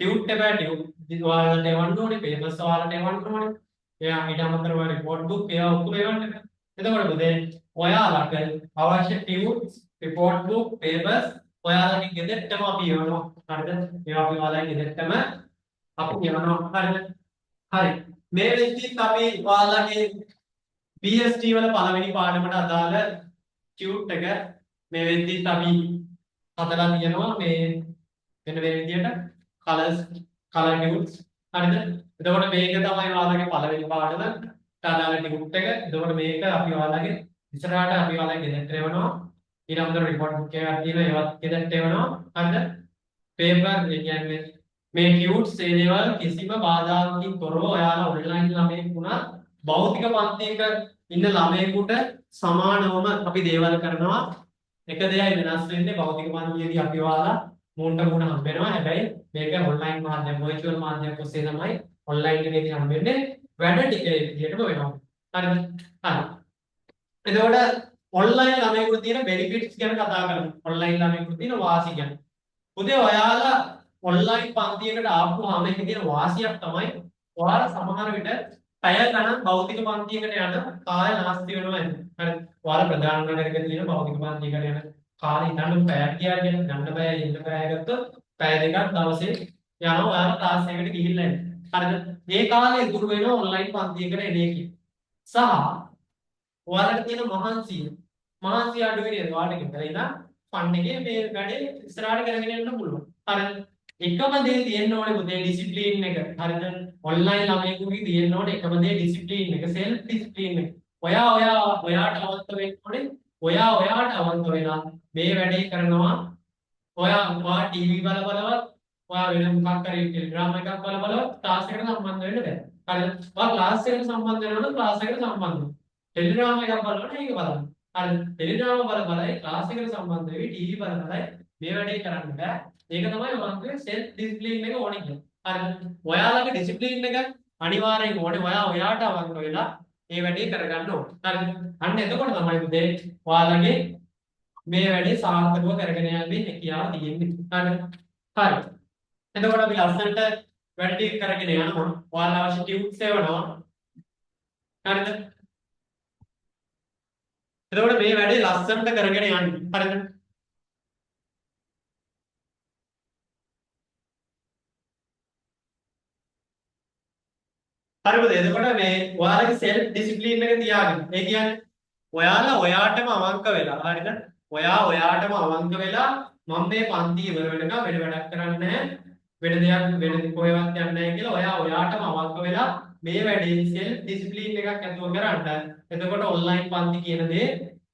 ටියුට් එපා ටියුට් ඔයාලට එවන්න ඕනේ, පේපර්ස් ඔයාලට එවන්න ඕනේ. එයා ඊට අමතරව රිපෝට් බුක් ඒවා ඔක්කොම එවන්න එපා. එතකොට පුතේ ඔයාලට අවශ්‍ය ටියුට්ස්, රිපෝට් බුක්, පේපර්ස් ඔයාලගේ ගෙදරටම අපි එවනවා. හරිද? ඒවා අපි ඔයාලගේ ගෙදරටම අපි එවනවා. හරිද? හරි. මේ වෙද්දිත් අපි ඔයාලගේ BST වල පළවෙනි පාඩමට අදාළ ටියුට් එක මේ වෙද්දිත් අපි හදලා තියෙනවා මේ මෙන්න මේ විදියට. Colours colour tutes. හරිද? එතකොට මේක තමයි ඔයාලගේ පළවෙනි පාඩම අදාළ ටියුට් එක. එතකොට මේක අපි ඔයාලගේ ඉස්සරහට අපි ඔයාලගේ ගෙදරට එවනවා. ඊට අමතරව රිපෝට් බුක් එකක් තියෙනවා, ඒවත් ගෙදරට එවනවා. හරිද? පේපර් ඒ කියන්නේ මේ ටියුට්ස් ඒ දේවල් කිසිම බාධාවකින් තොරව ඔයාලා ඔන්ලයින් ළමයෙක් වුණත් භෞතික පන්තියක ඉන්න ළමයෙකුට සමානවම අපි දේවල් කරනවා. එක දෙයයි වෙනස් වෙන්නේ, භෞතික පන්තියේදී අපි ඔයාලා මූණට මූණ හම්බ වෙනවා. හැබැයි මේක ඔන්ලයින් මාධ්‍යම, වර්චුවල් මාධ්‍යයක් ඔස්සේ තමයි ඔන්ලයින් එකේදී හම්බ වෙන්නේ. වැඩ ටික ඒ විදිහටම වෙනවා. හරිද? හරි. එතකොට ඔන්ලයින් ළමයෙකුට තියෙන බෙනිෆිට්ස් ගැන කතා කරමු. ඔන්ලයින් ළමයෙකුට තියෙන වාසි ගැන. පුතේ ඔයාලා ඔන්ලයින් පන්තියකට ආපුවාම ඒකේ තියෙන වාසියක් තමයි ඔයාලා සමහර විට පැය ගණන් භෞතික පන්තියකට යන කාලය නාස්ති වෙනවා ඇති. හරි. ඔයාලා ප්‍රධාන නගරයක තියෙන භෞතික පන්තියකට යන කාලේ හිතන්න පැයක් ගියා කියලා, ගන්න පැය ඉන්න පැය ගත්තොත් පැය දෙකක් දවසේ යනවා ඔයාලා ක්ලාස් එකකට ගිහිල්ලා එන්න. හරිද? මේ කාලේ ඉතුරු වෙනවා ඔන්ලයින් පන්තියකට එන එකේ. සහ ඔයාලට තියෙන මහන්සිය අඩු වෙන්නේ නේද? ඔයාලට ගෙදර ඉඳන් ෆන් එකේ මේ වැඩේ ඉස්සරහට කරගෙන යන්න පුළුවන්. හරිද? එකම දේ තියෙන්න ඕනේ පුතේ ඩිසිප්ලින් එක. හරිද? ඔන්ලයින් ළමයෙකුගේ තියෙන්න ඕනේ එකම දේ ඩිසිප්ලින් එක, සෙල්ෆ් ඩිසිප්ලින් එක. ඔයා ඔයා ඔයාට අවංක වෙන්න ඕනේ. ඔයා ඔයාට අවංක වෙලා මේ වැඩේ කරනවා. ඔයා ඔයා ටීවී බල බලවත්, ඔයා වෙන මොකක් හරි ටෙලිග්‍රෑම් එකක් බල බලවත් ක්ලාස් එකට සම්බන්ධ වෙන්න බෑ. හරිද? ඔයා ක්ලාස් එකට සම්බන්ධ වෙනවා නම් ක්ලාස් එකට සම්බන්ධ වෙන්න. ටෙලිග්‍රෑම් එකක් බලනවා නම් ඒක බලන්න. හරිද? ටෙලිග්‍රෑම් බල බලයි ක්ලාස් එකට සම්බන්ධ වෙවි, ටීවී බල බලයි මේ වැඩේ කරන්න බෑ. ඒක තමයි ඔයාලගේ සෙල්ෆ් ඩිසිප්ලින් එක ඕනේ කියන්නේ. හරිද? ඔයාලගේ ඩිසිප්ලින් එක අනිවාර්යෙන් ඕනේ. ඔයා ඔයාට අවංක වෙලා මේ වැඩේ කරගන්න ඕනේ. හරිද? අන්න එතකොට තමයි පුතේ ඔයාලගේ මේ වැඩේ සාර්ථකව කරගෙන යන්නේ හැකියාව තියෙන්නේ. හරිද? හරි. එතකොට අපි ලස්සනට වැඩ ටික කරගෙන යනවා. ඔයාලා අවශ්‍ය ටියුට්ස් එවනවා. හරිද? එතකොට මේ වැඩේ ලස්සනට කරගෙන යන්න. හරිද? හරිද? එතකොට මේ ඔයාලගේ සෙල්ෆ් ඩිසිප්ලින් එක තියාගන්න. ඒ කියන්නේ ඔයාලා ඔයාටම අවංක වෙලා, හරිද? ඔයා ඔයාටම අවංක වෙලා මම මේ පන්ති ඉවර වෙනකම් වෙන වැඩක් කරන්නේ නැහැ, වෙන දෙයක් වෙන කොහෙවත් යන්නේ නැහැ කියලා ඔයා ඔයාටම අවංක වෙලා මේ වැඩේ සෙල්ෆ් ඩිසිප්ලින් එකක් ඇතුව කරන්න. එතකොට ඔන්ලයින් පන්ති කියන දේ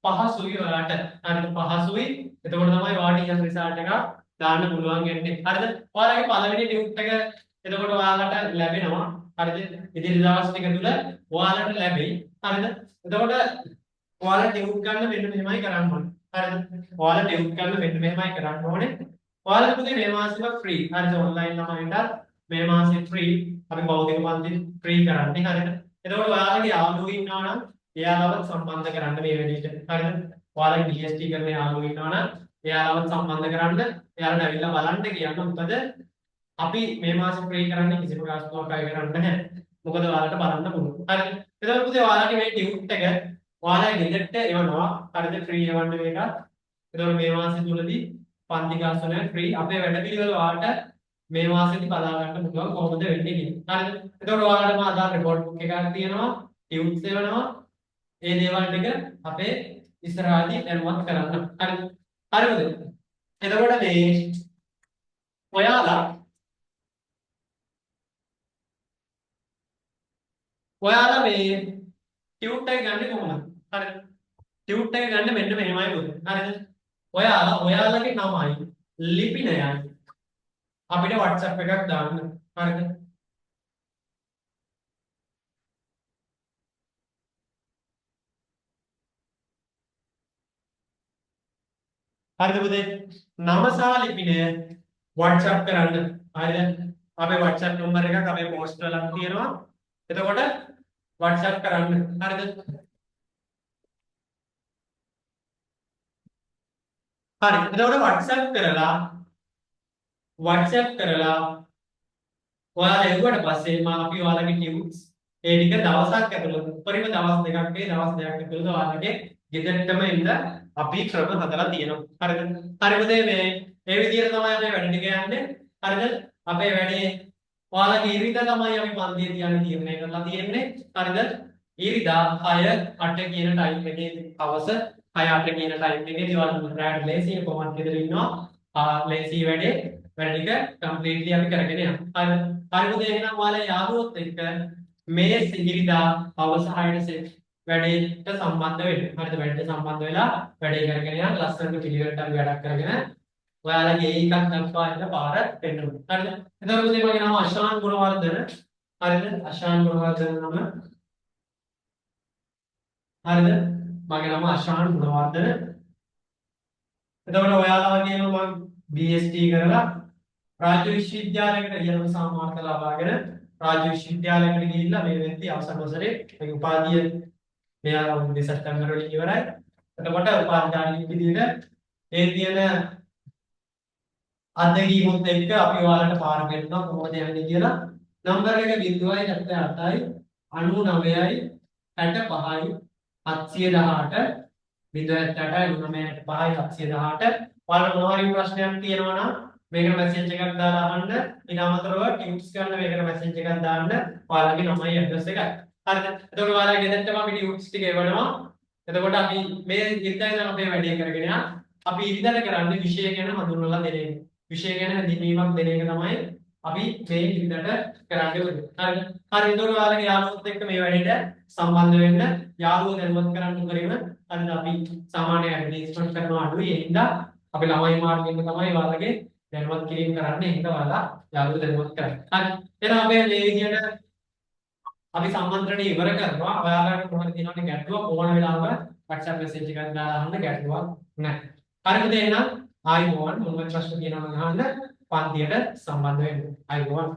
පහසුයි ඔයාට. හරිද? පහසුයි. එතකොට තමයි ඔයාට ඉහළ රිසල්ට් එකක් දාන්න පුළුවන් වෙන්නේ. හරිද? ඔයාලගේ පළවෙනි ටියුට් එක එතකොට ඔයාලට ලැබෙනවා. හරිද? ඉදිරි දවස් ටික තුල ඔයාලට ලැබෙයි. හරිද? එතකොට ඔයාලා ටියුට් ගන්න මෙන්න මෙහෙමයි කරන්න ඕනේ. හරිද? ඔයාලා ටියුට් ගන්න මෙන්න මෙහෙමයි කරන්න ඕනේ. ඔයාලට පුතේ මේ මාසෙම ෆ්‍රී. හරිද? ඔන්ලයින් ළමයින්ටත් මේ මාසෙ ෆ්‍රී. අපි භෞතික පන්ති ෆ්‍රී කරන්නේ. හරිද? එතකොට ඔයාලගේ යාළුවෝ ඉන්නවා නම් එයාලවත් සම්බන්ධ කරන්න මේ වැඩේට. හරිද? ඔයාලගේ DST කරන යාළුවෝ ඉන්නවා නම් එයාලවත් සම්බන්ධ කරන්න. එයාලට ඇවිල්ලා බලන්න කියන්න. මොකද අපි මේ මාසෙ ෆ්‍රී කරන්නේ කිසිම ගාස්තුවක් අය කරන්නේ නැහැ. මොකද ඔයාලට බලන්න පුළුවන්. හරිද? එතකොට පුතේ ඔයාලගේ මේ ටියුට් එක ඔයාලා ගෙදරට එවනවා. හරිද? ෆ්‍රී එවන්න මේක. එතකොට මේ මාසෙ තුලදී පන්ති ගාස්තු නැහැ ෆ්‍රී. අපේ වැඩ පිළිවෙල ඔයාලට මේ මාසෙදි බලා ගන්න පුළුවන් කොහොමද වෙන්නේ කියලා. හරිද? එතකොට ඔයාලට මම අදාළ රෙකෝඩ් බුක් එකක් තියෙනවා, ටියුට්ස් එවනවා. ඒ දේවල් ටික අපේ ඉස්සරහදී දැනුවත් කරන්න. හරිද? හරිද? එතකොට මේ ඔයාලා ඔයාලා මේ ටියුට් එක ගන්නෙ කොහොමද? හරිද? ටියුට් එක ගන්න මෙන්න මෙහෙමයි පුතේ. හරිද? ඔයාලා ඔයාලගේ නමයි ලිපිනයයි අපිට WhatsApp එකක් දාන්න. හරිද? හරිද පුතේ? නම සහ ලිපිනය WhatsApp කරන්න. හරිද? අපේ WhatsApp number එකක් අපේ පෝස්ට් වලක් තියෙනවා. එතකොට WhatsApp කරන්න. හරිද? හරි. එතකොට WhatsApp කරලා ඔයාලා එව්වට පස්සේ මම අපි ඔයාලගේ ටියුට්ස් ඒ ටික දවසක් ඇතුළත, උපරිම දවස් දෙකක් වේ, දවස් දෙකක් ඇතුළත ඔයාලගේ ගෙදරටම එන්න අපි ක්‍රම හදලා තියෙනවා. හරිද? හරි පුතේ, මේ ඒ විදිහට තමයි අපේ වැඩ ටික යන්නේ. හරිද? අපේ වැඩේ ඔයාලගේ ඉරිදා තමයි අපි පන්තිය තියන්න තීරණය කරලා තියෙන්නේ. හරිද? ඉරිදා 6 8 කියන ටයිම් එකේ, හවස 6 8 කියන ටයිම් එකේදී ඔයාලා රැට ලේසිය කොහොමද ගෙදර ඉන්නවා. ලේසි වැඩේ. වැඩ ටික කම්ප්ලීට්ලි අපි කරගෙන යමු. හරිද? හරි පුතේ, එහෙනම් ඔයාලා යාළුවොත් එක්ක මේ ඉරිදා හවස 6ට සෙට් වැඩේට සම්බන්ධ වෙන්න. හරිද? වැඩේට සම්බන්ධ වෙලා වැඩේ කරගෙන යන්න. ලස්සනට පිළිවෙලට අපි වැඩක් කරගෙන ඔයාලගේ ඒ එකක් දක්වා එන්න පාර පෙන්වමු. හරිද? එතකොට පුතේ, මගේ නම අශාන් ගුණවර්ධන. හරිද? අශාන් ගුණවර්ධන නම. හරිද? මගේ නම අශාන් ගුණවර්ධන. එතකොට ඔයාලා වගේම මං BST කරලා රාජ්‍ය විශ්වවිද්‍යාලයකට ඉහළම සාමාර්ථ ලබාගෙන රාජ්‍ය විශ්වවිද්‍යාලයකට ගිහිල්ලා මේ වෙද්දී අවසන් වසරේ මගේ උපාධිය මේ අවුරුද්දේ සැප්තැම්බර් වලින් ඉවරයි. එතකොට උපාධිධාරියෙක් විදිහට ඒ තියෙන අත්දැකීමුත් එක්ක අපි ඔයාලට පාර පෙන්නනවා කොහොමද යන්නේ කියලා. නම්බර් එක 078යි 99යි 65යි 718, 078යි 99 65යි 718. ඔයාලට මොනවා හරි ප්‍රශ්නයක් තියෙනවා නම් මේකට මැසේජ් එකක් දාලා අහන්න. ඊට අමතරව ටියුට්ස් ගන්න මේකට මැසේජ් එකක් දාන්න. ඔයාලගේ නමයි ඇඩ්‍රස් එකයි. හරිද? එතකොට ඔයාලා ගෙදරටම අපි ටියුට්ස් ටික එවනවා. එතකොට අපි මේ ඉරිදා ඉඳන් අපේ වැඩේ කරගෙන යන. අපි ඉරිදාට කරන්නේ විෂය ගැන හඳුන්වලා දෙන එක. විෂය ගැන හැඳින්වීමක් දෙන එක තමයි අපි මේ ඉරිදාට කරන්නේ උදේ. හරිද? හරි, එතකොට ඔයාලගේ යාළුවොත් එක්ක මේ වැඩේට සම්බන්ධ වෙන්න, යාළුවෝ දැනුවත් කරන්න උපරිම. හරිද? අපි සාමාන්‍ය ඇඩ්වර්ටයිස්මන්ට් කරනවා අඩුයි. ඒ හින්දා අපි ළමයි මාර්ගෙන් තමයි ඔයාලගේ දැනුවත් කිරීම කරන්නේ. ඒ හින්දා ඔයාලා යාළුවෝ දැනුවත් කරන්න. හරි. එහෙනම් අපි මේ විදිහට අපි සම්මන්ත්‍රණය ඉවර කරනවා. ඔයාලට මොකද තියෙනවනේ ගැටලුවක් ඕන වෙලාවක WhatsApp message එකක් දාලා අහන්න, ගැටලුවක් නැහැ. හරිද? එහෙනම් ආයුබෝවන්. මොනවද ප්‍රශ්න තියෙනවා නම් අහන්න, පන්තියට සම්බන්ධ වෙන්න. ආයුබෝවන්.